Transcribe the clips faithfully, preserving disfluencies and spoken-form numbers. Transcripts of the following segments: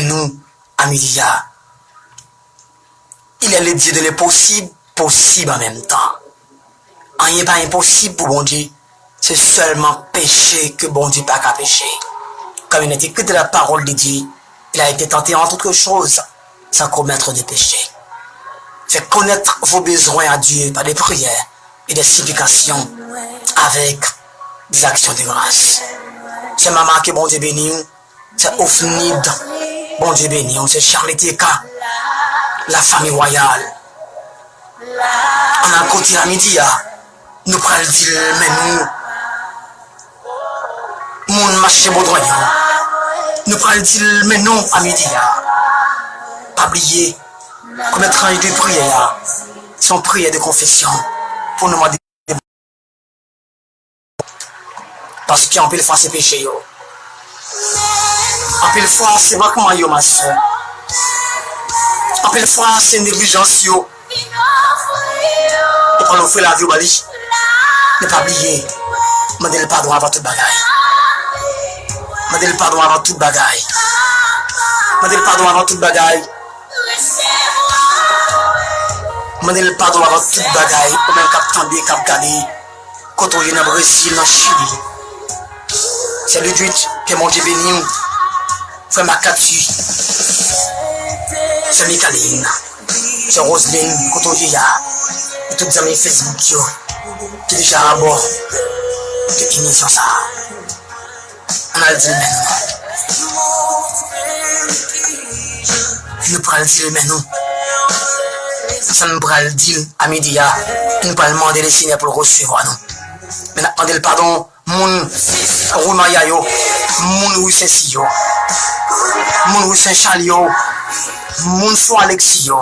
nou a midi a. Il est le Dieu de l'impossible, possible en même temps. Anyen pa enposib pou Bondye. Se sèlman peche ke Bondye pa ka peche. Comme il est écrit dans la parole de Dieu, il a été tenté en toutes choses sans commettre de péché. Faites connaître vos besoins à Dieu par des prières et des supplications avec des actions de grâce. Sè Mama, ke Bondye beni w. Sè Ofnid, Bondye beni w. Sè Charlette Eka, la famille royale. Ann al kote a midi a, nou pral di l men nou. Moun mache Bodwen yo, nou pral di l men nou a midi a. Pa bliye, premye tranch de priyè a, se yon priyè de konfesyon pou nou mande. Paske anpil fwa se peche yo. Anpil fwa se mankman yo, ma sè. Anpil fwa se neglijans yo. Ou pral ofri lavi w ba li. Men pa bliye, mande l padon avan tout bagay. Mande l padon avan tout bagay. Mande l padon avan tout bagay. Mande l padon avan tout bagay, ou menm k ap tande, k ap gade, kote w ye nan Brezil, nan Chili. Sè Ludwig, ke Bondye beni w. Frè Makati, sè Mikaline, sè Roseline, kote w ye a, e tout zanmi Facebook yo ki deja abò de emisyon sa a. Ann al di l men nou. Nou pral di l men nou. Sa n pral di l a midi a, nou pral mande Lesenyè pou l resevwa nou. Men n ap mande l padon moun Ri Maya yo, moun Ri Sensi yo, moun Ri Sen Chal yo, moun Fò Aleksi yo,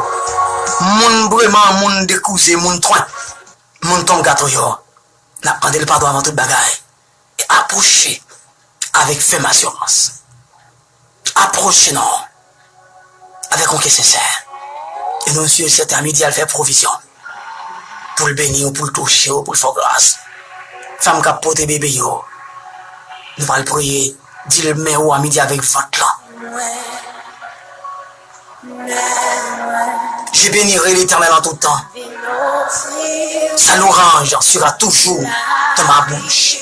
moun Breman, moun Dekouze, moun Twen, moun Tonm Gato yo. N ap mande l padon avan tout bagay. E apwoche avèk fèm asirans. Apwoche non avèk yon kè sensè. E nou sou sèt a midi a l fè pwovizyon pou l beni w, pou l touche w, pou l fè w gras. Fanm k ap pote bebe yo, nou pral priye, di l men ou a midi avèk vant lan. Je bénirai l'Éternel en tout temps. Sa louange sera toujours dans ma bouche.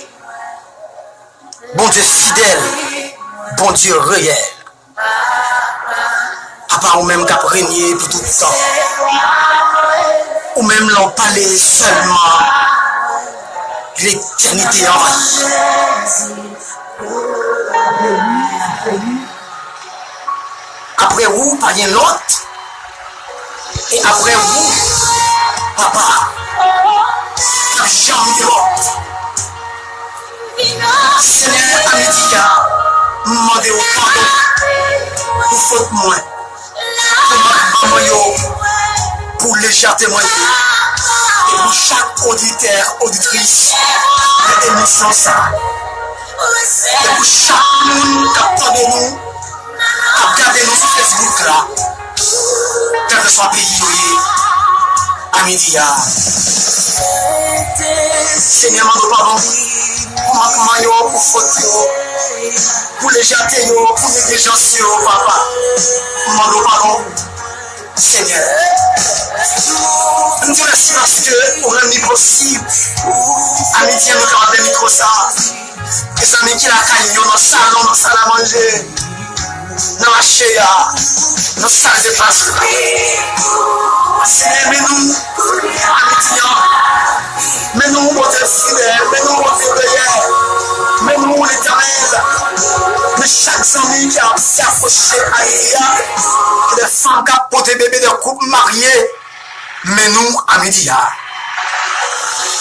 Bondye fidèl, Bondye reyèl. Apa ou menm k ap renye pou tout tan. Ou menm lè w pale sèlman, letènite anvayi. Apre ou, pa gen lòt. E apre ou, Papa, p ap janm gen lòt. Senyè, a midi a, m mande w padon pou fòt mwen, pou mankman mwen yo, pou lejète mwen yo, e pou chak oditè, oditris de emisyon sa a, e pou chak moun k ap tande nou, k ap gade nou sou Facebook la, kèlkeswa peyi yo ye, a midi a. Senyè, mande w padon pou mankman yo, pou fòt yo, pou lejète yo, pou neglijans yo, Papa. Mande w padon, Senyè. M di w mèsi paske ou rann li posib. A midi a, nou kapab gen mikwo sa a. Mezanmi ki lakay yo, nan salon, nan sal a manje, nan mache a, nan sal de klas la. Senyè, men nou, a midi a, men nou, Bondye fidèl, men nou, Bondye reyèl, men nou, Letènèl. Men chak zanmi ki ap, ki apwoche a midi a, de fanm k ap pote bebe, de koup marye, men nou a midi a.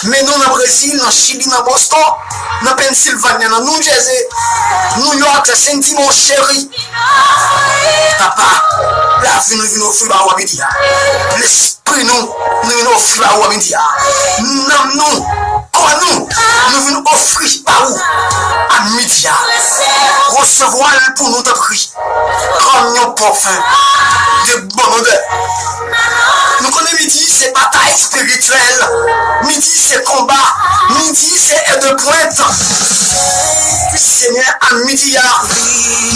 Men nou nan Brezil, nan Chili, nan Boston, nan Pennsylvania, nan New Jersey, New York, Saint Diego, cheri. Papa, lavi nou vin ofri ba ou a midi a. Lespri nou, nou vin ofri ba ou a midi a. Nanm nou, kò nou, nou vin ofri ba ou a midi a. Resevwa l pou nou, tanpri. Kòm yon pafen de bon odè. Nou konnen midi se batay espirityèl, midi se konba, midi se edepwent. Senyè, a midi a,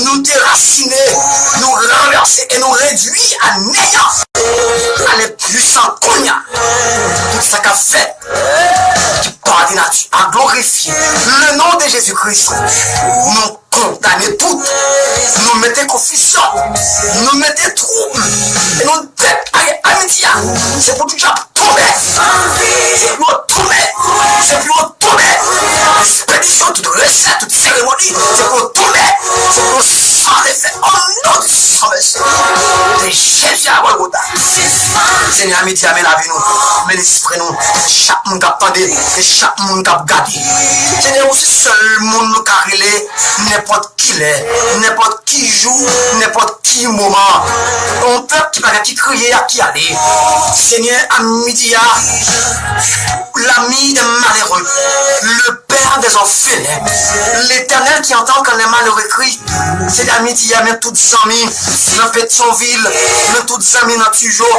nou derasine, nou pase e nou redwi a neyan. Ale pwisan kounye a. Tout sa k ap fèt ki pa de nati a glorifye le non de Jezi Kris. Nou kondane tout. Nou mete konfizyon. Nou mete twoub. E nou deklare a midi a, se pou tout jan tonbe. Se pou yo tonbe. Se pou yo tonbe. Ekspedisyon, tout resèt, tout seremoni, se pou yo tonbe. Se pou yo san efè. O non de san mèsi de Jezi a Golgota. Senyè, a midi a, men lavi nou, men lespri nou, chak moun k ap tande, e chak moun k ap gade. Senyè, ou se sèl moun nou ka rele nenpòt kilè, nenpòt ki jou, nenpòt ki moman. Yon pèp ki pa gen ki kriye ak ki ale. Senyè, a midi a, l'ami des malheureux, le père des orphelins, l'Éternel qui entend quand les malheureux crient. Senyè, a midi a, men tout zanmi nan Petyonvil, men tout zanmi nan Tijo,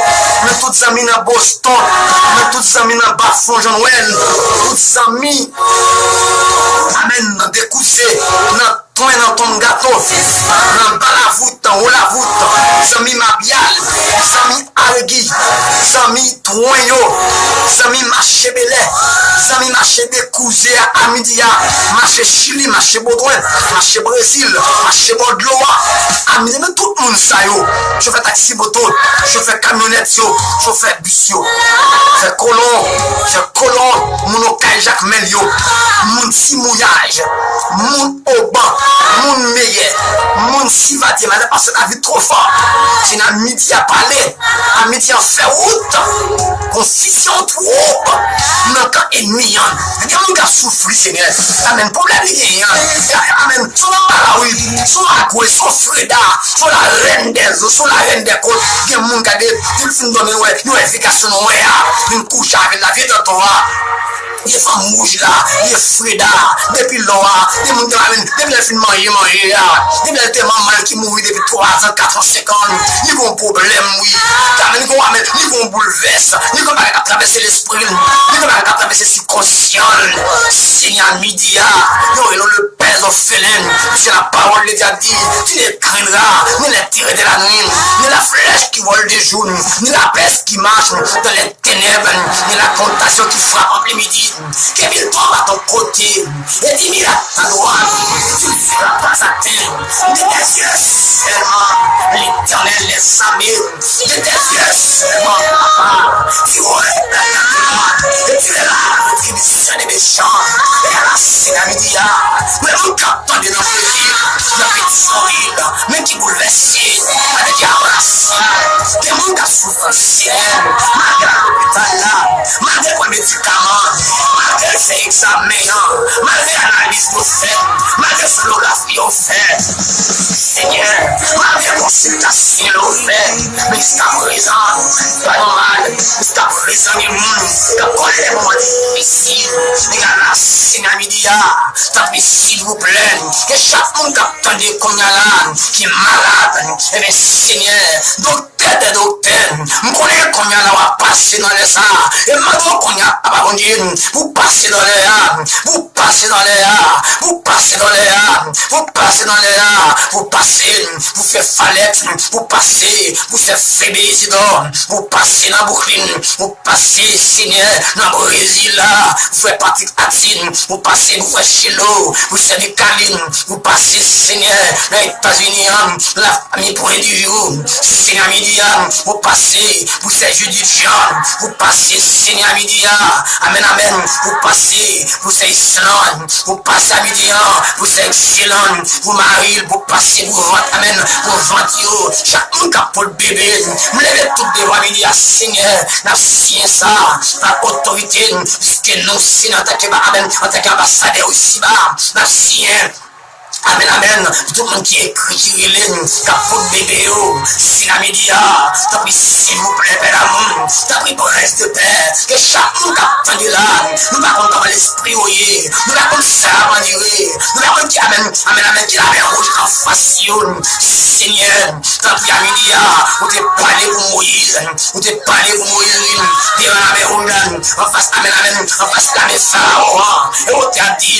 men tout zanmi nan Boston, men tout zanmi nan Bafon Jan Nwèl, tout zanmi, amèn, nan Dekouze, nan Twen, nan Tonm Gato, nan Ba Lavout, nan Wo Lavout, zanmi Mabyal, zanmi Aregi, zanmi Twen yo, zanmi Mache Belè, zanmi Mache Dekouze a, a midi a, Mache Chili, Mache Bodwen, Mache Brezil, Mache Bò Dlo a, a midi a, men tout moun sa yo, chofè taksi moto, chofè kamyonèt yo, chofè bis yo, chofè kolon, chofè kolon, moun Okay Jakmèl yo, moun Ti Mouyaj, moun Oban, moun Meyè, moun Sivadye, madan pastè David Trofò, Senyè, a midi a pale, a midi a fè wout, konfizyon twòp nan kan ènmi an. Gen moun k ap soufri, Senyè. Amèn. Pwoblèm li genyen an. Amèn. Se yon anbara, wi. Se yon agwe, se yon freda, se yon la reine des eaux, se yon la reine des côtes. Gen moun gade, depi l fin dòmi, wè, yo wè vikasyon nou wè a, vin kouche avè l la, vye tonton a. Vye fanm wouj la, vye freda, depi lò a, gen moun ki pa menm, depi lè l fin manje, manje a, depi lè l te manman l ki mouri depi twazan, katran, senkan, li gon pwoblèm, wi. Li gon, li gon boulvès, li gon bagay k ap travèse lespri l, li gon bagay k ap travèse sibkonsyan l. Senyè, a midi a, yo rele w le Père orphelin, puisque la parole de Dieu dit, tu ne craindras ni les terreurs de la nuit, ni la flèche qui vole de jour, ni la peste qui marche dans les ténèbres, ni la contagion qui frappe en plein midi. Que mille tombent à ton côté et dix mille à ta droite, tu ne seras pas atteint. De tes yeux seulement, l'Éternel des armées, de tes yeux seulement, papa, tu regardes la terre et tu es la rétribution des méchants. E la, Senyè, a midi a, mwen moun k ap tande nan Brezil, nan Petyonvil, men ki boulvèse, maladi a rasyal, gen moun k ap soufri, Senyè, malgre al lopital la, malgre pran medikaman, malgre l fè egzamen an, malgre analiz yo fè, malgre flografi yo fè, Senyè, malgre konsiltasyon yo fè, men jiska prezan, pa nòmal, jiska prezan gen moun k ap kole moman difisil, men ala, Senyè, a midi a, tanpri, silvouplè, ke chak moun k ap tande kounye a la, ki malad, ebyen, Senyè, doktè dè doktè, m konnen kounye a la w ap pase nan lè sa a. E m mande w kounye a, Papa Bondye, pou w pase nan lè a, pou w pase nan lè a, pou w pase nan lè a, pou w pase nan lè a, pou w pase, pou w fè Falèt, pou w pase, pou w fè Febe Izidò, pou w pase nan Bouklin, pou w pase, Senyè, nan Brezil la, pou w fè Patrik Atin, pou w pase, pou w fè Chelo, pou w fè Mikalin, pou w pase, Senyè, nan Etazini an, la Ami pwen di jou, Senyè, a midi a, pou pase, pou sè Judith Jean, pou pase, Senyè, a midi a, amèn, amèn, pou pase, pou sè Island, pou pase, a midi a, pou sè Excellent, pou mari l, pou pase, pou vant, amèn, pou vant yo, chak moun k ap pot bebe, m leve tout devan a midi a, Senyè, n ap siyen sa, pa otorite, piske nou, Senyè, antanke, amèn, antanke anbasadè isi ba, n ap siyen, Amèn, amèn. Pou tout moun ki ekri, ki rele, k ap pot bebe yo, Senyè, a midi a, tanpri, silvouplè, Pè damou, tanpri, Prens de pè, ke chak moun k ap tande la, nou pa konn kòman lespri yo ye, nou pa konn sa y ap andire, nou pa konn ki, amèn, amèn, amèn, ki lamè wouj anfas yo, Senyè, tanpri, a midi a, ou te pale pou Moyiz, ou te pale pou Moyiz, wi, devan lamè wouj la, anfas, amèn, amèn, anfas lamè Farawon an, e ou te ap di,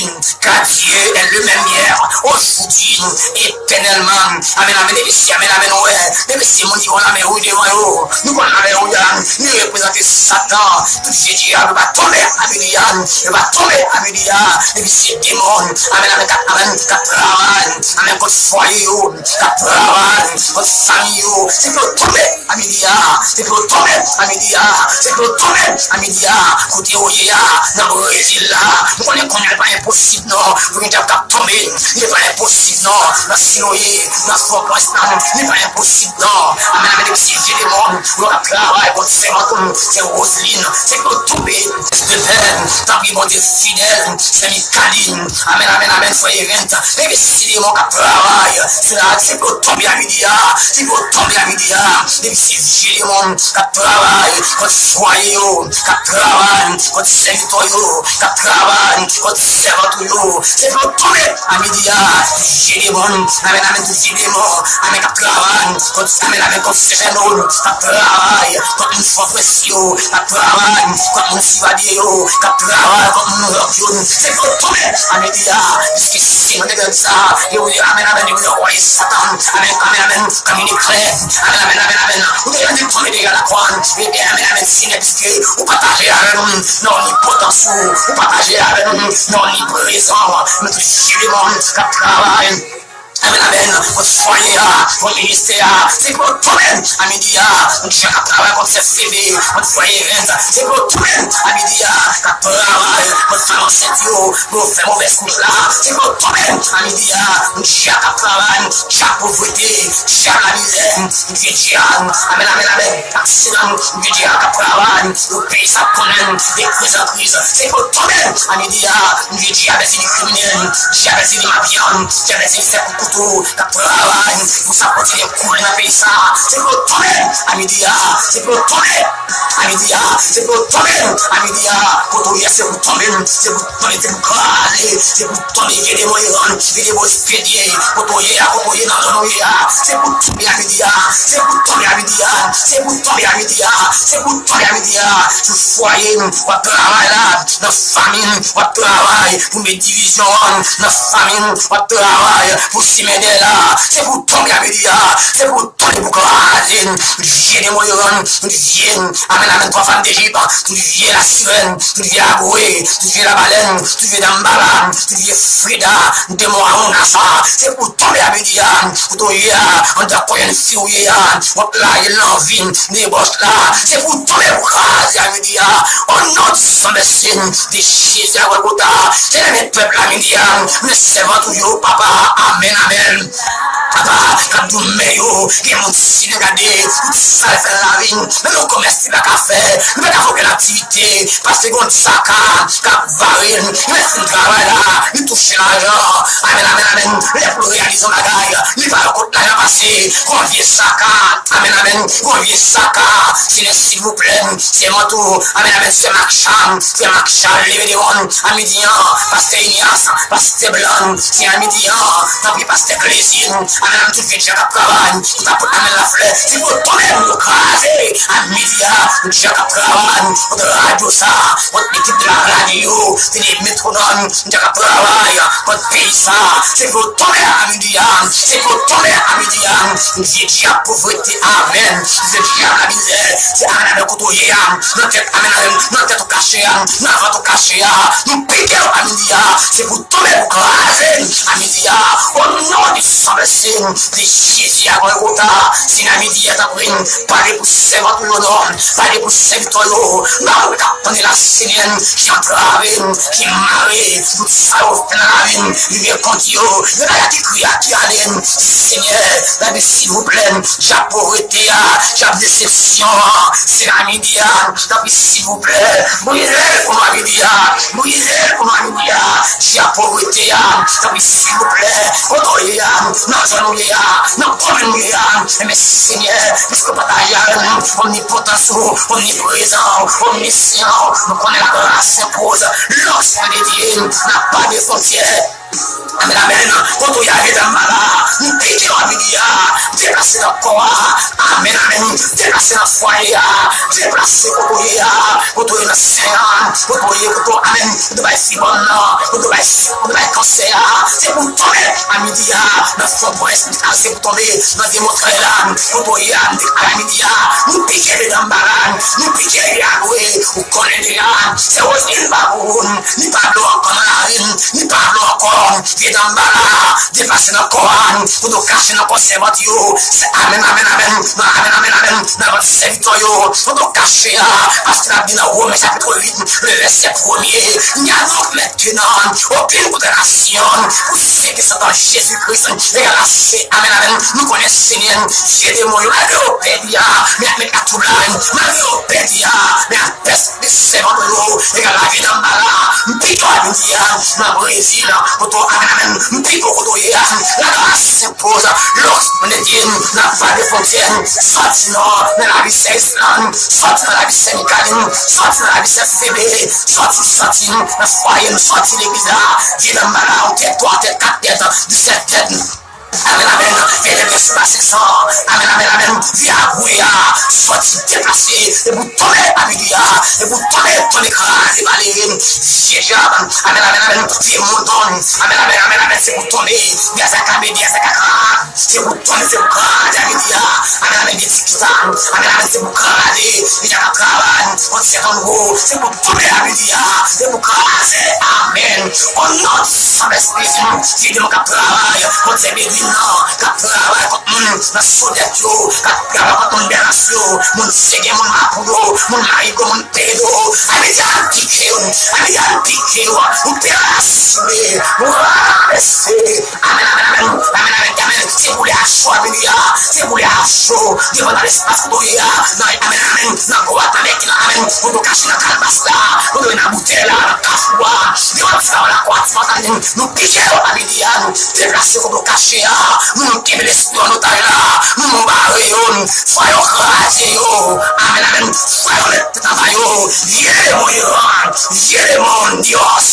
Car Dieu est le même hier, aujourd'hui, éternellement. Amèn, amèn, e mesye, amèn, amèn, wè, Depi se moun ki gen lame wouj devan yo, nou konn lame wouj la, li reprezante Satan. Tout je dyab yo va tonbe a midi a, yo va tonbe a midi a. Depi se demon, amèn, amèn, k ap, amèn, k ap travay, amèn, kont fwaye yo, k ap travay kont fanmi yo, se pou yo tonbe a midi a, se pou yo tonbe a midi a, se pou yo tonbe a midi a. Kote yo ye a, nan Brezil la, nou konnen kounye a li pa enposib non, pou gen dyab k ap tonbe, li pa enposib non, nan Siloe, nan Fòpwens la, li pa enposib non. Amèn, amèn, depi se je demon, yo ap travay kont sèvant ou, se Roseline, se pou yo tonbe. Espepèn, tanpri Bondye fidèl, se Mikalin, amèn, amèn, amèn, frè Event, depi se demon k ap travay sou la, se pou yo tonbe a midi a, se pou yo tonbe a midi a, depi se je demon k ap travay kont fwaye yo, k ap travay kont sèvitè yo, k ap travay kont sèvant ou yo, se pou yo tonbe a midi a. Je demon, amèn, amèn, tout je demon, amèn, k ap travay kont, amèn, amèn, kont Sèchèno, k ap travay kont moun Fòpwens yo, k ap travay kont moun Sivadye yo, k ap travay kont moun Lòk yo, se pou yo tonbe a midi a. Piske se nou te gen sa, yo, amèn, amèn, yo, yo, Satan, amèn, amèn, amèn, kòm yon eklè, amèn, amèn, amèn, amèn, ou te jwenn tonbe dèyè lakwa, amèn, amèn, Senyè, piske ou pataje avè nou nan omnipotans ou, ou pataje avè nou nan omniprezans, nou tout je demon k ap travay. Amèn, amèn. Kont fwaye a, kont ministè a, se pou yo tonbe a midi a. Kont je k ap travay kont sè Febe, kont fwaye Event, se pou yo tonbe a midi a. K ap travay kont fanm ansent yo, pou yo fè movèz kout la, se pou yo tonbe a midi a. Kont je k ap travay, dyab povrete, dyab lamizè, vye dyab, amèn, amèn, amèn. Aksidan, vye dyab k ap travay, pou peyi sa konnen, de kriz an kriz, se pou yo tonbe a midi a. Vye dyab, se de kriminèl, dyab, se de mafya, dyab, se de sèp kouto, k ap travay pou sa kontinye koule nan peyi sa. Se pou yo tonbe a midi a, se pou yo tonbe a midi a, se pou yo tonbe a midi a. Kote w ye a, se pou tonbe, se pou tonbe, se pou kraze, se pou tonbe, vye demon eran, vye demon espedye. Kote w ye a, kote w ye nan zòn ou ye a, se pou tonbe a midi a, se pou tonbe a midi a, se pou tonbe a midi a, se pou tonbe a midi a. Sou fwaye w ap travay la, nan fanmi w ap travay pou met divizyon an, nan fanmi w ap travay pou simen dèyè la, se pou tonbe a midi a, se pou tonbe pou kraze. Vye demon eran, vye, amèn, amèn, twa fanm Dejip, tout vye lasirèn, tout vye agwe, tout vye labalèn, tout vye dambala, tout vye freda, demon a moun a sa, se pou tonbe a midi a. Kote w ye a, anndan kò jèn fi w ye a, w ap lage lanvi debòch la, se pou tonbe pou kraze a midi a. O non di san vèse de Jezi a Gòlgota, se nan men pèp la midi a, men sèvant ou yo, papa, amèn, amèn. Papa, k ap di w men yo, gen moun si nou gade, tout sa l fè nan lavi, menm yon komès li pa ka fè, li pa ka fè okenn aktivite, paske gen yon saka k ap vare, li mèt fin travay la, li touche lajan, amèn, amèn, amèn, lè pou l reyalize yon bagay, li pa wè kot lajan pase, gon vye saka, amèn, amèn, gon vye saka, Senyè, silvouplè, sèvant ou, amèn, amèn, sè Makcha, sè Makcha, leve devan, a midi an, pastè Inyas, pastè Blan, se a midi an, tanpri pastè Klezin, amèn, amèn, tout vye dyab k ap travay, pou ta pot amèn laflè, se pou yo tonbe, pou yo kraze, a midi a, dyab k ap travay, kont radyo sa, kont ekip de la radio, tele Metronòm, dyab k ap travay, kont peyi sa, se pou yo tonbe a midi a, se pou yo tonbe a midi a, vye dyab povrete, amèn, vye dyab lamizè, se amèn, amèn, kote w ye a, nan tèt, amèn, amèn, nan tèt ou kache a, nan vant ou kache a, nou pike w a midi a, se pou tonbe pou kraze a midi a. O non de san vèse de Jezi a Gòlgota, Senyè, a midi a, tanpri, pale pou sèvant ou yo non, pale pou sèvitè yo, nan moun k ap tande la, Senyè, ki antrave, ki mare, tout sa yo fè nan lavi, li vin kont yo, yo pa ka ki kriye a ki ale, Senyè, tanpri, silvouplè, dyab povrete a, dyab desepsyon an, se a midi a, tanpri, silvouplè, brize l pou nou a midi a, brize l pou nou a midi a, dyab povrete a, tanpri, silvouplè, kote w ye a, nan zòn ou ye a, nan komin ou ye a, men Senyè, piske w pataje avè nou omnipotans ou, omniprezan, omnisyan, nou konnen la grâce impose, lorsqu'il est Dieu n'a pas de frontière. Amèn, amèn. Kote w ye a, vye danmbala, nou pike w a midi a. Deplase nan kò a. Amèn, amèn. Deplase nan fwaye a. Deplase kote w ye a. Kote w ye nan sen an. Kote w ye, kote w, amèn. Kote w bay fibòm nan. Kote w bay, kote w bay kansè a. Se pou w tonbe a midi a. Nan fon pwès, se pou w tonbe. Nan demontre la. Kote w ye a, a midi a. Nou pike vye danmbala. Nou pike vye abwe. Ou konnen deja. Se Roseline Baboun. Li pa vle w ankò nan lari m, li pa vle w ankò. Vye danmbala, deplase nan kò a, kote w kache nan kò sèvant yo. Se amèn, amèn, amèn, nan amèn, amèn, amèn, nan vant sèvitè yo. Kote w kache a, paske n ap li nan Women chapit uit, le vèsè premye. N'y a donc maintenant aucune condamnation pour ceux qui sont en Jésus-Christ. Egal a se, amèn, amèn, nou konnen Senyè, vye demon yo, malgre yo pèdi a, men ap met latwoublay, malgre yo pèdi a, men ap pèsekite sèvant yo, egal a vye danmbala, m pike w a midi a, nan Brezil, kote w, amèn, amèn, m pike w kote w ye a, la grâce s'impose, l'oxy, m te di, nan pa de fwontyè, sòti nan, nan lavi sè Island, sòti nan lavi sè Mikalin, sòti nan lavi sè Febe, sòti, sòti, nan fwaye m, sòti legliz la, vye danmbala, yon tèt, twa tèt, kat tèt, disèt tèt. Amèn, amèn. Fè lè byen sou basen san. Amèn, amèn, amèn. Vye abwe a, sòti deplase. E pou tonbe a midi a. E pou tonbe, tonbe kraze, vale. Vye dyab. Amèn, amèn, amèn. Vye mondon. Amèn, amèn, amèn, amèn. Se pou tonbe. Vye zaka bebe, zaka kra. Se pou tonbe, se pou kraze a midi a. Amèn, amèn. Vye tikita. Amèn, amèn. Se pou kraze. Vye dyab ap travay. Kont sèt an gwo. Se pou tonbe a midi a. Se pou kraze. Amèn. O non di Sentespri, vye demon k ap travay kont sè Bedwin nan, k ap travay kont moun nan Sodèt yo, k ap travay kont moun Bèlas yo, moun Segen, moun Mapou yo, moun Marigo, moun Pedo. Amèn, Bondye, pike yo, Bondye, pike yo, ou derasine, ou ranvèse. Amèn, amèn, amèn, amèn, amèn, amèn. Se boule a cho, amèn, ya, se boule a cho, devan nan lespas kote w ye a, nan, amèn, amèn, nan gwo atake ki nan, amèn, kote w kache nan kalbas la, kote w nan boutèy la, nan kafou a, devan ti kawon lakwa, ti fontann, nou pike yo a midi a, nou deplase kote w kache a, nou, nou kenbe lespri an otaj la, nou, nou bare yo, fwa yo kraze yo, amèn, amèn, fwa yo met tèt anba yo, vye demon Iran, vye demon Diyòs.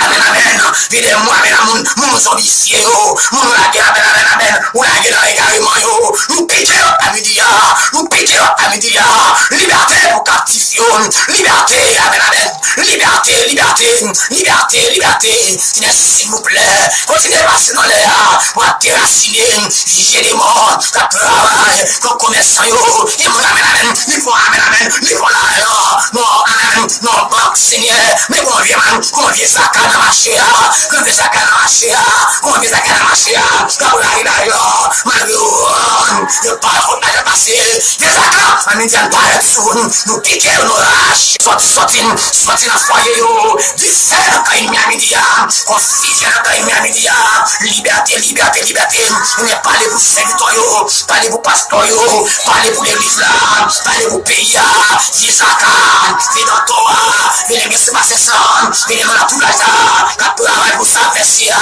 Amèn, amèn. Vide mwen, amèn, moun, moun zonbifye yo. Moun lage, amèn, amèn, amèn. Ou lage nan egareman yo. Nou pike yo a midi a. Nou pike yo a midi a. Libète pou kaptif yo. Libète, amèn, amèn. Libète, libète, libète, libète. Senyè, silvouplè, kontinye pase nan lè a pou ap derasine vye demon k ap travay kont komèsan yo. Gen moun, amèn, amèn, li pran, amèn, amèn, li pran lajan nan, amèn, nan bank, Senyè. Men gon vye man, gon vye zaka nan mache a, gon vye zaka nan mache a, gon vye zaka nan mache a, k ap rayi lajan, malgre yo rann, yo pa fòt lajan pase, vye zaka, an Indiana parèt sou nou, nou pike yo, nou rache, sòti, sòti, sòti nan fwaye yo, difè nan kan ènmi a midi a, konfizyon nan kan ènmi a midi a, libète, libète, libète, men pale pou sèvitè yo, pale pou pastè yo, pale pou legliz la, pale pou peyi a, vye zaka, vye dantò a, vye nèg yo se pa sèsan, vye nèg nan tout laj la, k ap travay pou sa fè si a,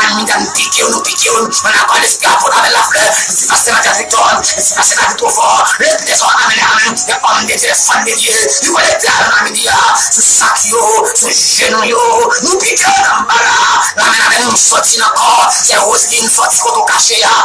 an Indiana pike yo, nou pike yo, an akò lespri apot Abel Lafleur, si pastè Mathias Victor, si pastè David Trofort, le trésor, amèn, amèn, les hommes de Dieu, les femmes de Dieu, nou konekte avè nou a midi a, sou sak yo, sou jenou yo, nou pike yo nan bala, amèn, amèn, nou sòti nan kò, sè Roseline, sòti kote w kache a.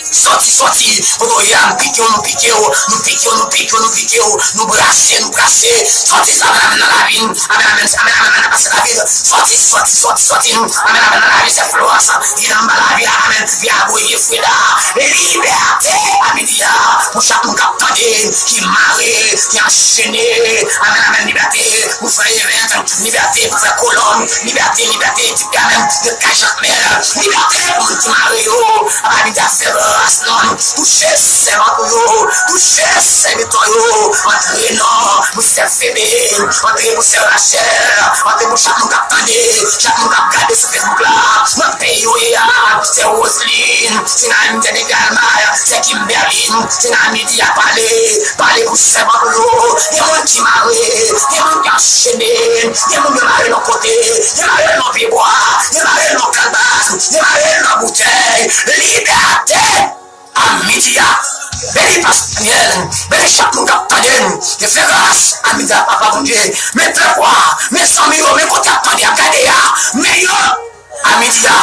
Sòti, sòti, kote w ye a, nou pike w, nou pike w, nou pike w, nou pike w, nou pike w, nou brase, nou brase. Sòti sa, amèn, amèn, nan lavi n, amèn, amèn, amèn, amèn, nan pase lavi n. Sòti, sòti, sòti, sòti, amèn, amèn, nan lavi sè Florence, vye anba lavi a, amèn, vye abwe, vye freda. Libète, a midi a, pou chak moun k ap tande, ki mare, ki anchene, amèn, amèn, libète, pou frè Event, libète, pou frè Kolòn, libète, libète, ti pè, amèn, de kay Jakmèl, libète, pou moun ki mare yo, Amèn, Bondye fè gras non, touche sèvant ou yo, touche sèvitè yo, antre non, pou sè Febe, antre pou sè Rachel, antre pou chak moun k ap tande, chak moun k ap gade sou Facebook la, nan peyi yo ye a, sè Roseline, sè Naïm, sè Degalmay, sè Kimberline, sè Namidia pale, pale pou sèvant ou yo, gen moun ki mare, gen moun ki anchene, gen moun yo mare nan kote, yo mare nan pye bwa, yo mare nan kalbas, yo mare nan boutèy, libète! A midi a, beni pastè Daniel, beni chak moun k ap tande m. Yo fè gras a midi a, Papa Bondye. Men pèp ou a, men zanmi yo, men kote y ap tande, y ap gade a, men yo. A midi a,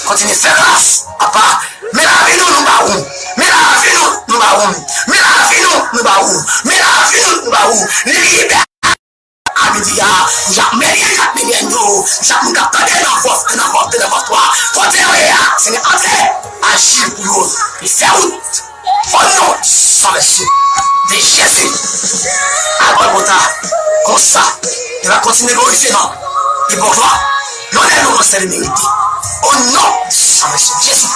kontinye fè gras, papa. Men lavi nou, nou ba ou. Men lavi nou, nou ba ou. Men lavi nou, nou ba ou. Men lavi nou, nou ba ou. Libè a midi a, Jack Merian, Jack Merian yo, Jack moun k ap tande nan vòs, nan vòs de, nan vòs twa. Kote yo ye a, Senyè, antre, aji pou yo. Fè wout. O non san vèsye de Jezi, a Gòlgota, konsa, li va kontinye glorifye non li, pou glwa, lonnè, louwanj, sèl li merite. O non san vèsye de Jezi,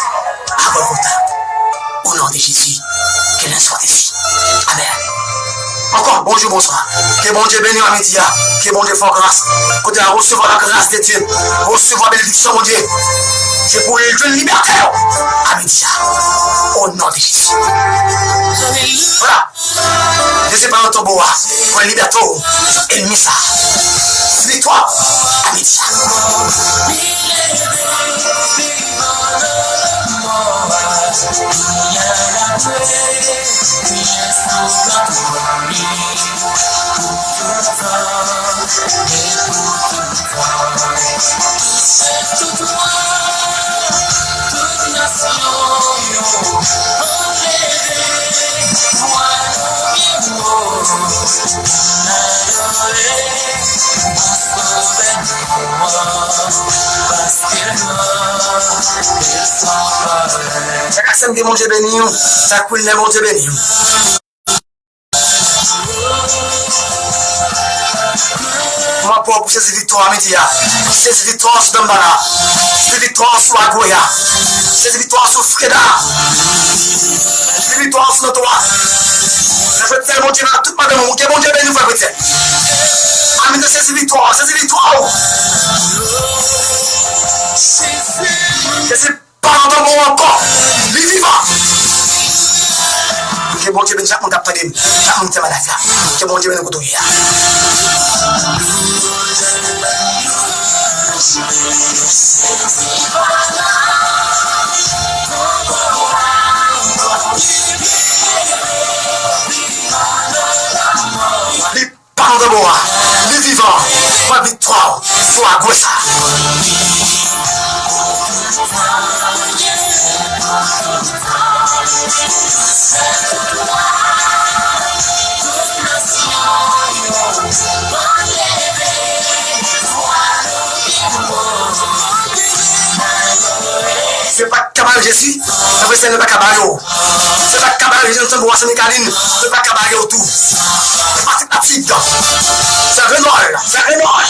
a Gòlgota, o non de Jezi, ke lè swa desi. Amèn. Ankò, bonjou, bonswa. Ke Bondye beni w a midi a. Ke Bondye fè w gras. Kote a resevwa la gras de Dye. Resevwa benediksyon Bondye. Se pou l jwenn libète w a midi a. O non de Jezi. Vwala. Leve pa nan tonbo a. Pran libète w. Ènmi sa. Viktwa a midi a. Jackson, ke Bondye beni w. Jack Wilner, Bondye beni w. Mwen ap prè pou sezi viktwa a midi a. Sezi viktwa sou Danmbala. Sezi viktwa sou Agoya. Sezi viktwa sou Freda. Sezi viktwa sou Nanto a. Nan jwèt sèl Bondye la, tout madanm ou, ke Bondye beni w, frè kretyen. Ann sezi viktwa, sezi viktwa ou. Sezi pa nan tonbo ankò. Li vivan. Ke Bondye beni chak moun k ap tande m, chak moun ki nan live la. Ke Bondye beni w kote w ye a. Li pa nan tonbo a. Li vivan. Pran viktwa w sou Agwe sa. Se pa ka bare Jezi, nan prezans li pa ka bare w. Se pa ka bare Jezi, nan tanbou a San Mikalin, se pa ka bare w tou. Se pa Tit Lapid, se Renòl, se Renòl.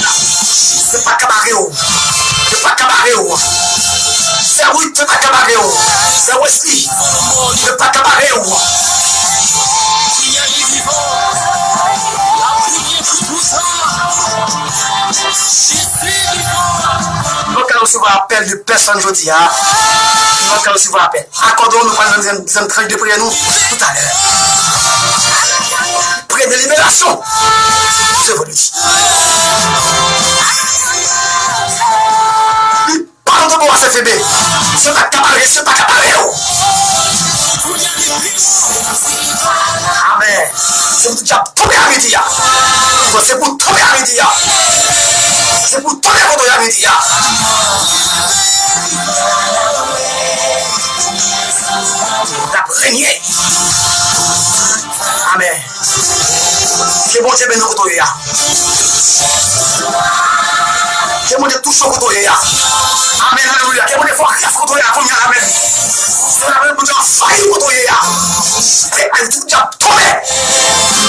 Se pa ka bare w. Se pa ka bare w. Se Wit, se pa ka bare w. Se Wesley, se pa ka bare w. Nou ka resevwa apèl de pèsonn jodi a. Nou ka resevwa apèl. Akòde w, nou pral nan dezèm, dezèm tranch de priyè nou toutalè. Priyè de liberasyon. Se vre. Li pa nan tonbo a, se febe. Se pa ka bare, se pa ka bare w. Amèn. Se pou tout dyab tonbe a midi a. Se pou tonbe a midi a. Se pou tonbe kote w ye a midi a. L ap renye. Amèn. Ke Bondye beni w kote w ye a. Ke Bondye touche w kote w ye a. Amèn, alelouya. Ke Bondye fè w gras kote w ye a kounye a, amèn. Ke Bondye anvayi w kote w ye a. Ke tout dyab tonbe.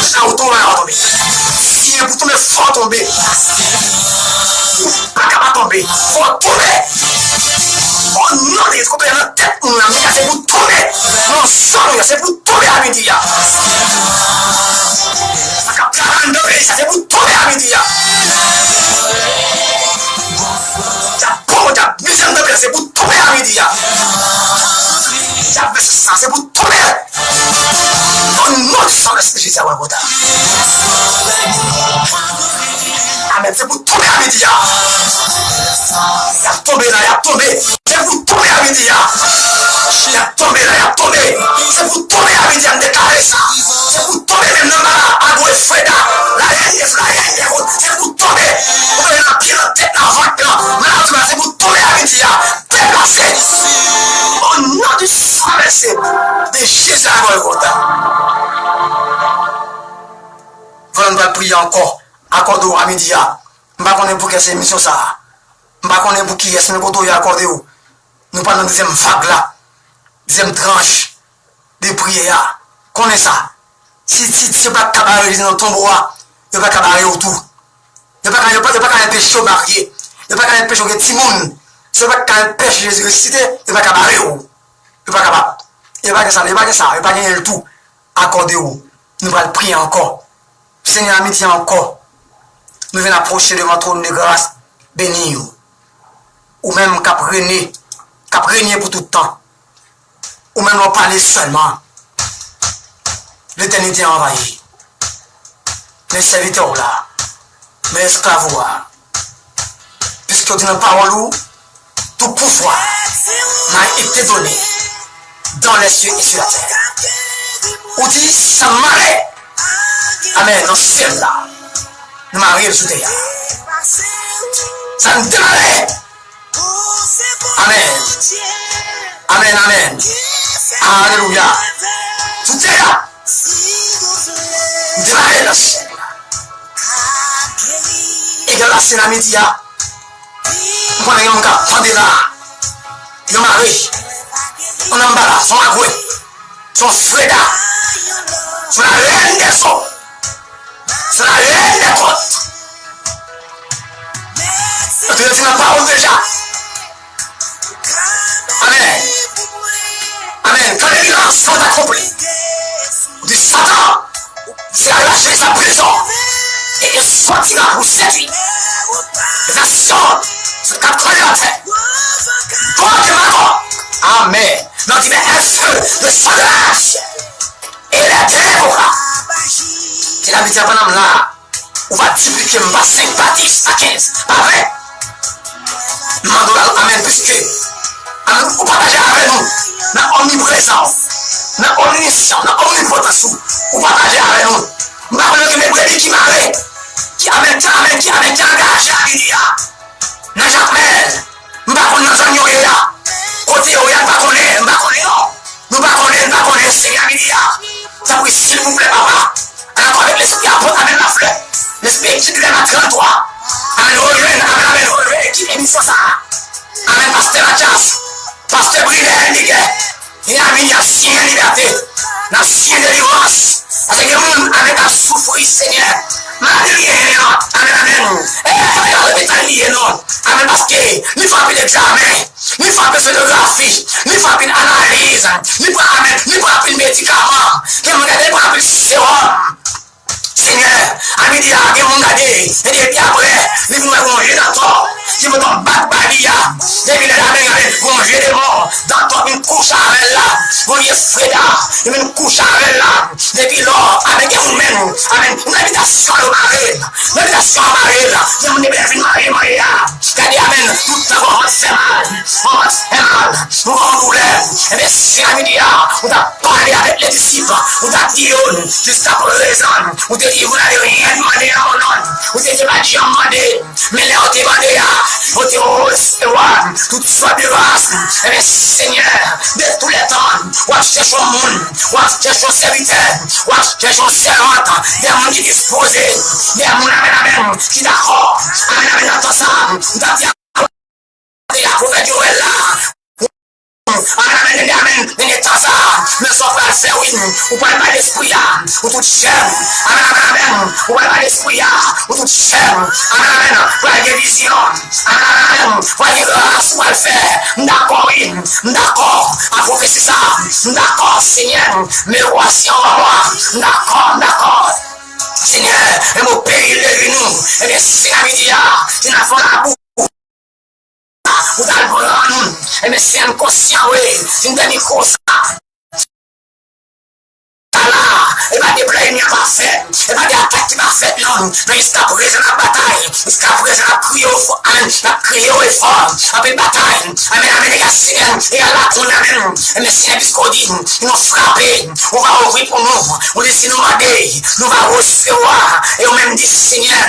Sa ou tonbe, la ou tonbe. Si e pou tonbe, fò w tonbe. Ou pa ka pa tonbe. Fò w tonbe. O non de Jezi, kote w ye a nan tèt moun nan, se pou tonbe. Nan zòn ou ye a, se pou tonbe a midi a. Sa k ap travay anndan peyi sa, se pou tonbe a midi a. Dyab pòv, dyab mizè anndan peyi a, se pou tonbe a midi a. Dyab vèsye sa, se pou tonbe. O non de Jezi a, Gòlgota. Amèn. Se pou tonbe a midi a. Y ap tonbe la, y ap tonbe. Se pou tonbe a midi a. Y ap tonbe la, y ap tonbe. Se pou tonbe a midi a, m deklare sa. Se pou tonbe menm nan Mala, Agwe, Freda, Layèn, Layèn, se pou tonbe. Pou tonbe nan pye, nan tèt, nan vant, nan, nan abdomen, se pou tonbe a midi a. Pandan nou pral priye ankò, akòde w a midi a. M pa konnen pou kiyès emisyon sa a. M pa konnen pou kiyès, men kote w ye, akòde w. Nou pral nan dezyèm vag la, dezyèm tranch de priyè a. Konnen sa. Si, si, si yo pa ka bare Jezi nan tonbo a, yo pa ka bare w tou. Yo pa ka, yo pa, yo pa ka anpeche w marye. Yo pa ka anpeche w gen timoun. Si yo pa ka anpeche Jezi resisite, yo pa ka bare w. Yo pa kapab. Yo pa gen sa, yo pa gen sa, yo pa genyen l tou. Akòde w. Nou pral priye ankò. Senyè, a midi a ankò, nou vin apwoche devan twòn de gras, beni w. Ou menm k ap rene, k ap renye pou tout tan. Ou menm lè w pale sèlman, letènite anvayi. Men sèvitè w la, men esklav ou a, piske w di nan pawòl ou, tout pouvoir m'a été donné dans les cieux et sur la terre. Ou di, sa m mare, amèn, nan syèl la, nou mare l sou tè a. Sa n demare, amèn. Amèn, amèn. Alelouya. Sou tè a. M demare nan syèl la. Egal la, se nan midi a. M konnen gen moun k ap tande la. Yo mare. Yon nanm pa la, se yon agwe. Se yon freda. Se la rèn dè zo. Se la rèn dè kont. Yo te di nan pawòl deja. Amèn. Amèn. Quand les miracles sont accomplis, ou di Satan, se arache sa prizon. E ke sòtira pou sedui. Les nations se katkoze la tè. Gog et Magog. Amèn. Men di, men èske le sang de Christ et les dévora. Se la midi a pandan m la. Ou va diplike m pa senk, pa dis, pa kenz, pa ven. M mande w amèn, piske, amèn, ou pataje avè nou nan omniprezans ou, nan omnisyan, nan omnipotans ou, ou pataje avè nou. M pa konnen ki men brebi ki mare, ki amèn, ki amèn, ki amèn, ki angaje a midi a. Nan Jakmèl, m pa konn nan zòn yo ye a. Kote yo ye a, m pa konnen, m pa konnen non. Nou pa konnen, n pa konnen, Senyè, midi a. Tanpri, silvouplè, Papa, an akò avèk lespri apot Amèn Laflè, lespri ekip Lèma trannntwa, amèn, rejwenn, amèn, amèn, rejwenn ekip emisyon sa a. Amèn, pastè Mathias, pastè Brilè, Miguel, e amèn, n ap siyen libète, n ap siyen delivrans. Paske gen moun, amèn, k ap soufri, Senyè. Maladi li genyen an, amèn, amèn. E, e pa lopital li ye non. Amèn, paske li fè anpil egzamen. Li fè anpil sonografi, li fè anpil analiz, li pran, amèn, li pran anpil medikaman. Gen moun gade li pran anpil sewòm. Senyè, a midi a, gen moun gade, e depi apre, li vin wè gon je dantò ki pote yon bak ba li a. Depi lè la, amèn, amèn, gon je demon, dantò vin kouche avè l la. Gon je freda, li vin kouche avè l la. Depi lò, amèn, gen moun menm, amèn, nan evitasyon yo mare l. Nan evitasyon yo mare l. Gen moun depi lè l fin manje, manje a. Gade, amèn, tout tan gon vant fè mal, gon vant fè mal, nou gon doulè. Ebyen, si a midi a, ou ta pale avèk le disip, ou ta di yo, jiska prezan, ou te di, vous n'avez rien demandé en mon nom. Ou te di, pa janm mande. Men lè yo te mande a, yo te resevwa tout sòt de gras. Ebyen, Senyè, de tou lè tan, w ap chèche yon moun, w ap chèche yon sèvitè, w ap chèche yon sèvant, de moun ki dispoze, de moun, amèn, amèn, ki dakò, amèn, amèn, nan tan sa, m t ap di, te la pwofèt Jowèl la. Amèn, amèn, amèn, amèn. Dènye tan sa, men sa w pral fè, wi. Ou pral bay lespri a pou tout chè. Amèn, amèn, amèn. Ou pral bay lespri a pou tout chè. Amèn, amèn. Pral gen vizyon. Amèn, amèn, amèn. Pral gen gras ou pral fè. M dakò, wi. M dakò a pwofesi sa. M dakò, Senyè. Men w a si anba mwa. M dakò, m dakò. Senyè, men mwen peyi levi nou. Ebyen, si se nan midi a, si n ap fè labou. Ou t al pran nou. Ebyen, si n konsyan, wi, si n te mikwo sa. Sa la, e pa de plan ènmi an pa fè, e pa de atak ki pa fèt non, men jiskaprezan n ap batay, jiskaprezan n ap kriye o fò, amèn, n ap kriye o e fò, anpil batay, amèn, amèn, egal Senyè, egal lakoun, amèn, amèn, Senyè, piske w di, si nou frape, ou va ouvri pou nou, ou di, si nou mande, nou va resevwa, e ou menm di, Senyè,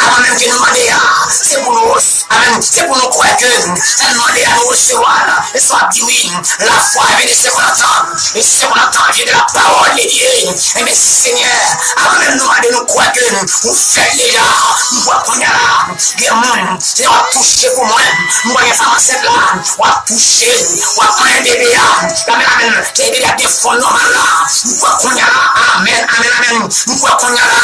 avan menm ke nou mande a, se pou nou resevwa. Amèn. Se pou nou kwè ke sa n mande a nou resevwa l. E sa w ap di wi. La foi vient de ce qu'on entend. Et ce qu'on entend vient de la parole de Dieu. Ebyen, Senyè, avan menm nou mande, nou kwè ke ou fè l deja. M kwè kounye a la, gen moun, Senyè, w ap touche pou mwen. M kwè gen fanm ansent la, w ap touche, w ap manyen bebe a. Amèn, amèn. Ke bebe a gen fòm nòmal la. M kwè kounye a la. Amèn, amèn, amèn. M kwè kounye a la.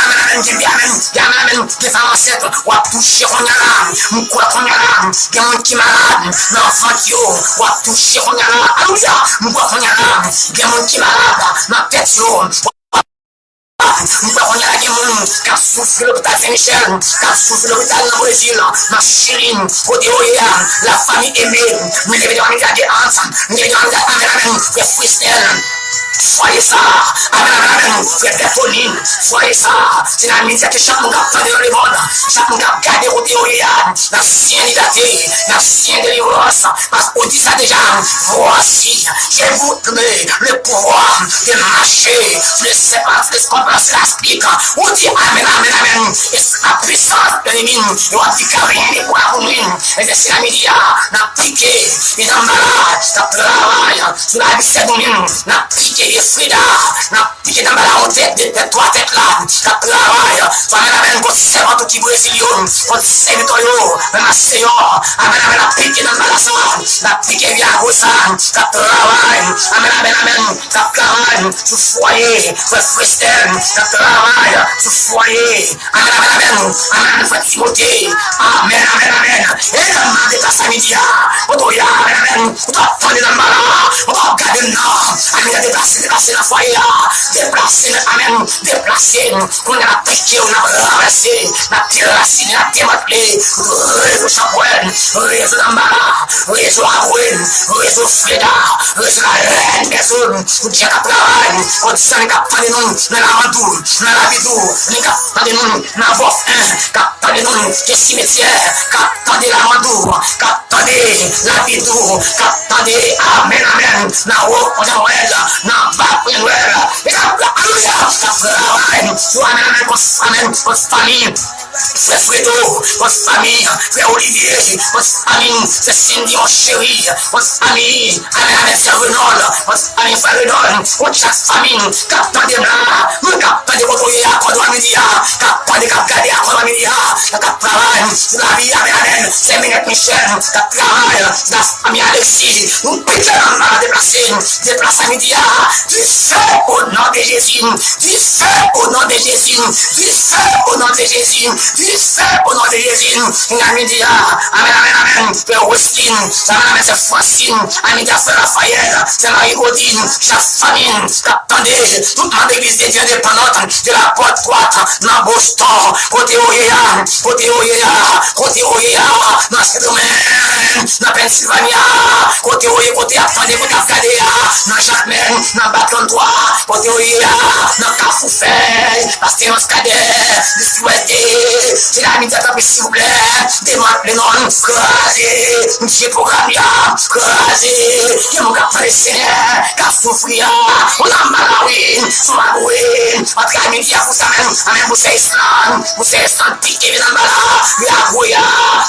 Amèn, amèn. Gen, amèn, gen, amèn, amèn. Gen fanm ansent. W ap touche kounye a la. M kwè kounye a la. Gen moun ki malad nan vant yo. W ap touche kounye a la. Alelouya. M kwè kounye a la. Gen moun ki malad nan tèt yo. M kwè kounye a la gen moun k ap soufri lopital Sen Michèl, k ap soufri lopital nan Brezil, nan Chili, kote yo ye a, la famille Aimé, m leve devan medya de ant, m leve devan medya, amèn, amèn, frè Frisnel, fwaye sa, amèn, amèn, amèn, frè Bertolin, fwaye sa, se nan medya ke chak moun k ap tande nan lemonn, chak moun k ap gade kote yo ye a, nan siyen libète, nan siyen delivrans, paske ou di sa deja, voici, je vous donne le pouvoir de marcher sur les serpents, les scorpions, les pics. Ou di amèn, amèn, amèn. E la puissance de l'ennemi, yo ap di ke anyen ne pwa pou nou. Ebyen, se la midi a, n ap pike, e zanbala, n ap travay sou lavi sè nou menm, n ap pike e freda, n ap pike zanbala yon tèt, de tèt, twa tèt la, k ap travay, amèn, amèn, kont sèvant ou ki Brezil yo, kont sèvitè yo, menm Senyè, amèn, amèn, n ap pike zanbala sa, n ap pike vyago sa, k ap travay, amèn, amèn, amèn, k ap travay sou fwaye, frè Frisnel, k ap travay sou fwaye. Amèn, amèn, amèn. Amèn, amèn, frè Timote. Amèn, amèn, amèn. E zanbala deplase midi a. Kote w ye a, amèn, amèn. Ou t ap tande zanbala. Ou t ap gade m nan. Amèn, deplase, deplase nan fwaye a. Deplase, amèn. Deplase. Kounye a n ap pike w, n ap ranvèse, n ap derasine, n ap demantle. Rezo Chapwèl, rezo zanbala, rezo Abwen, rezo Freda, rezo Lalèn, rezo Pou Dye k ap travay, kont zanmi k ap tande nou nan Lamandou, nan Labidou, zanmi k ap tande nou nan Bòf en, k ap tande nou ke simetyè, k ap tande Lamandou, k ap tande Labidou, k ap tande, amèn, amèn, nan Wo Ponyènwèl, nan Ba Ponyènwèl, e k ap, alelouya, k ap travay sou, amèn, amèn, kont, amèn, kont fanmi. Frè Fredo, kont fanmi, frè Olivier, kont fanmi, frè Cindy, mon chéri, kont fanmi, amèn, amèn, frè Renol, kont fanmi, frè Renol, kont chak fanmi k ap tande m la, moun k ap tande kote w ye a, kòdon midi a, k ap tande, k ap gade a kòdon midi a, k ap travay sou lavi, amèn, amèn, sè Minette Michel, k ap travay sou la fanmi Alexis, nou pike zanbala deplase, deplase midi a, du feu au nom de Jésus, du feu au nom de Jésus, du feu au nom de Jésus, du feu au nom de Jésus. Nan midi a, amèn, amèn, amèn. Frè Roslin, amèn, amèn, sè Francine, amèn, midi a, frè Raphaël, sè Marie Godin, chak fanmi k ap tande, tout manm legliz de Dieu endépendant, de la Porte Droite, nan Boston, kote yo ye a, kote yo ye a, kote yo ye a, nan Sendomeng, nan Pennsylvania, kote yo ye, kote y ap tande, kote y ap gade a, nan Jakmèl, nan Baton Twa, kote yo ye a, nan Kafou Fèy, Pastè Yons Kadè, Miss Wède, se la midi a, tanpri, silvouplè, demantle non, kraze, mouche pwogram li a, kraze, gen moun k ap tande Senyè, k ap soufri a, ou nan Malawi, sou Malawi, antre a midi a pou sa menm, amèn, pou sè Island, pou sè Island, pike vye zanbala, vye agoya,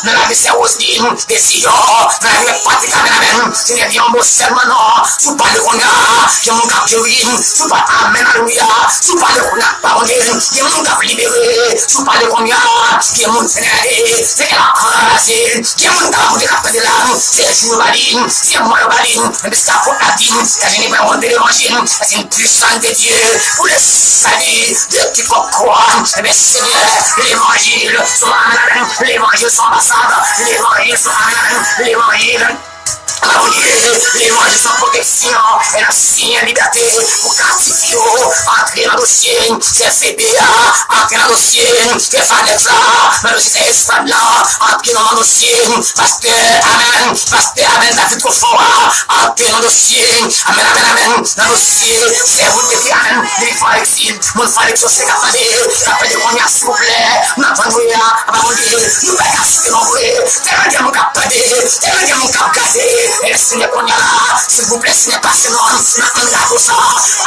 nan lavi sè Roslin, de Ziyon, nan lavi Patik, amèn, amèn, Senyè, di yon mo sèlman non, si w pale kounye a, gen moun k ap jeri, si w pa, amèn, alelouya, si w pale kounye a, pa Bondye, gen moun k ap libere, si w pale kounye a, gen moun, Senyè, se ke l ap kraze, gen moun k ap, Bondye, k ap tande la, se jou yo ba li, se mwa yo ba li, men piske apot la di, sa je ne pas honte de l'évangile, c'est une puissance de Dieu pour le salut de quiconque croit. Ebyen, Senyè, levanjil, se yon, amèn, amèn, levanjil se yon anbasad, levanjil se yon, amèn, amèn, levanjil. Bondye, levanjil se yon pwoteksyon, e n ap siyen libète pou kaptif yo, antre nan dosye, sè Febe a, antre nan dosye, sè Fanèt la, nan dosye sè Estad la, antre nan dosye, pastè, amèn, pastè, amèn, David Kofò a, antre nan dosye, amèn, amèn, amèn, nan dosye, sè Ruth Epi, amèn, Depi fò Alexis, moun fò Alexis se k ap tande, k ap tande kounye a, silvouplè. Nan tan nou ye a, apa Bondye, nou pa ka site non vre. Tèlman gen moun k ap tande, tèlman gen moun k ap gade. E Senyè kounye a la, silvouplè, Senyè, pase non nan ann gato sa.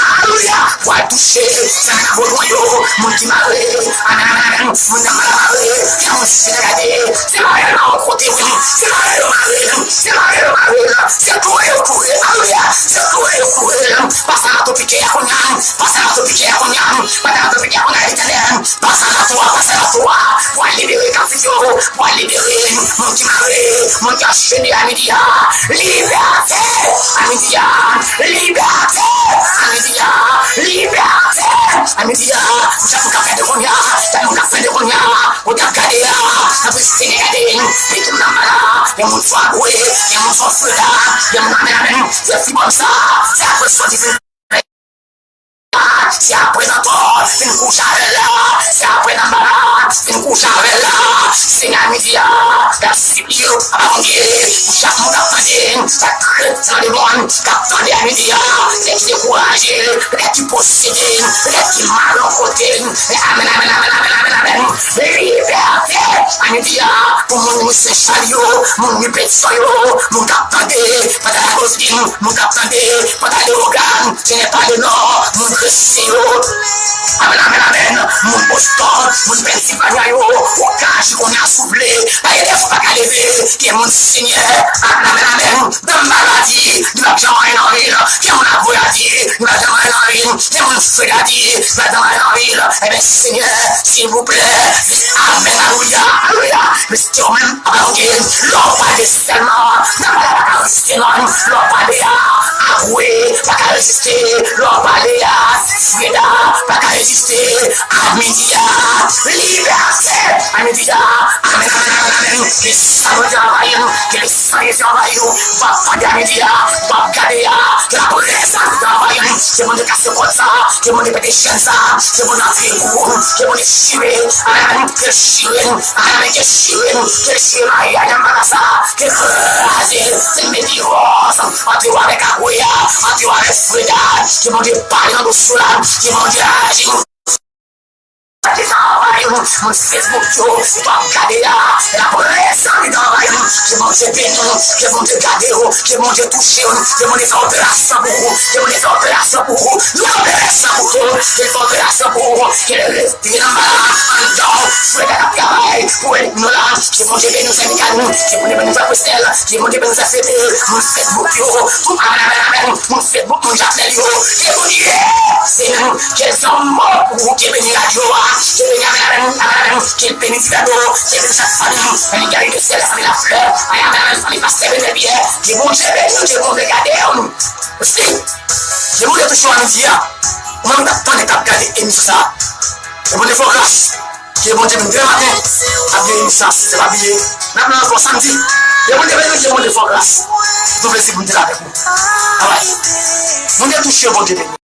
Alelouya! Pwal touche, zanmi nan vodou yo, moun ki mare. Amèn, amèn, amèn. Moun nan mal mare, gen moun ki gade. Se mare nan yon kote, wi. Se mare yo mare l. Se mare yo mare l. Se touye yo touye l. Alelouya. Se touye yo touye l. Pase nan tou pike a kounye a. Pase nan tou pike a kounye a. Pase nan tou pike a kounye a, Letènèl. Pase nan tou a, pase nan tou a. Pwal libere kaptif yo. Pwal libere moun ki mare. Moun ki anchene a midi a. Libète a midi a. Libète a midi a. Libète a midi a. Jan moun k ap gade kounye a. Jan moun k ap gade kounye a. Ou t ap gade a, anpil Senyè gade, pitit m nan malad, gen moun sou agwe, gen moun sou freda, gen moun nan menm, se fibòm sa, se apresyon ki fin se apre nan tò, fin kouche avè l la, se apre nan malad, fin kouche avè l la, Senyè midi a, l ap sipliye, papa Bondye, pou chak moun k ap tande, chak kretyen nan lemonn, k ap tande a midi a, se ki dekouraje, Lè ki posede, lè ki mal yon kote. Amèn, amèn, amèn, amèn, amèn, amèn. Libète a midi a, pou moun Wi Sen Chal yo, moun Wi Petisyon yo, moun k ap tande, pandan la Kozin, moun k ap tande, pandan Lewogàn, Jenèf Palenò, moun Gresye yo. Amèn, amèn, amèn. Moun Boston, moun Pennsylvania yo, ou ka aji kounye a, souple. Pa gen lè fò pa ka leve, gen moun Senyè. Amèn, amèn, amèn. Nan maladi, li p ap janm anyen nan vi l. Gen moun ap voye a di, li p ap janm anyen nan vi l. Gen moun freda di, li p ap janm anyen nan vi l. Ebyen, Senyè, silvouplè, amèn, alelouya, alelouya. Mesye, ou menm, ap alonge, lè w pale sèlman, nan maladi pa ka reziste, non. Lè w pale a, agwe pa ka reziste. Lè w pale a, freda pa ka reziste. A midi a, libète. A midi a, amèn, amèn, amèn, amèn. Ke san Bondye anvayi nou, ke le san Jezi anvayi nou. W ap tande a midi a, w ap gade a, ke laprezans Bondye anvayi nou. Ke Bondye kase kòd sa, ke Bondye pete chèn sa, ke Bondye antre kou, ke Bondye chire, amèn, ke l chire, amèn, ke l chire, ke l chire maryaj nan bagay sa, ke l kraze, ke l mete divòs, antre w avèk agwe a, antre w avèk freda, ke Bondye pale nan dosye w la, ke Bondye aji. Sa ki sa anvayi nou, moun Facebook yo, w ap gade a, laprezans li anvayi nou. Ke Bondye beni w, ke Bondye gade w, ke Bondye touche w, ke Bondye fè operasyon pou ou, ke Bondye fè operasyon pou ou, nou fè operasyon pou ou, ke l fè operasyon pou ou, ke l retire nan maladi anndan w, freda k ap travay pou ènmi nou la, ke Bondye beni w, zanmi Kani, ke Bondye beni w, frè Presnel, ke Bondye beni w, frè Febe, moun Facebook yo, tout amèn, amèn, amèn, moun Facebook, moun Jakmèl yo, ke Bondye beni w. Ke zanmi w, ke beni radyo a, ke beni amèn, amèn, amèn, amèn, ke beni Divèdo, ke beni chak fanmi, fanmi Gary de Sèl, fanmi Laflè, amèn, amèn, amèn, fanmi pastè Benel Pyè, ke Bondye beni w, ke Bondye gade w. Osi, ke Bondye touche w a midi a, ou menm k ap tande, k ap gade emisyon sa a, ke Bondye fè w gras. Ke Bondye beni demen maten, ap gen emisyon a sis è, pa bliye. N ap la ankò samdi. Ke Bondye beni w, ke Bondye fè w gras. Se yon plezi pou m te la avèk ou. Babay. Bondye touche w, Bondye beni w.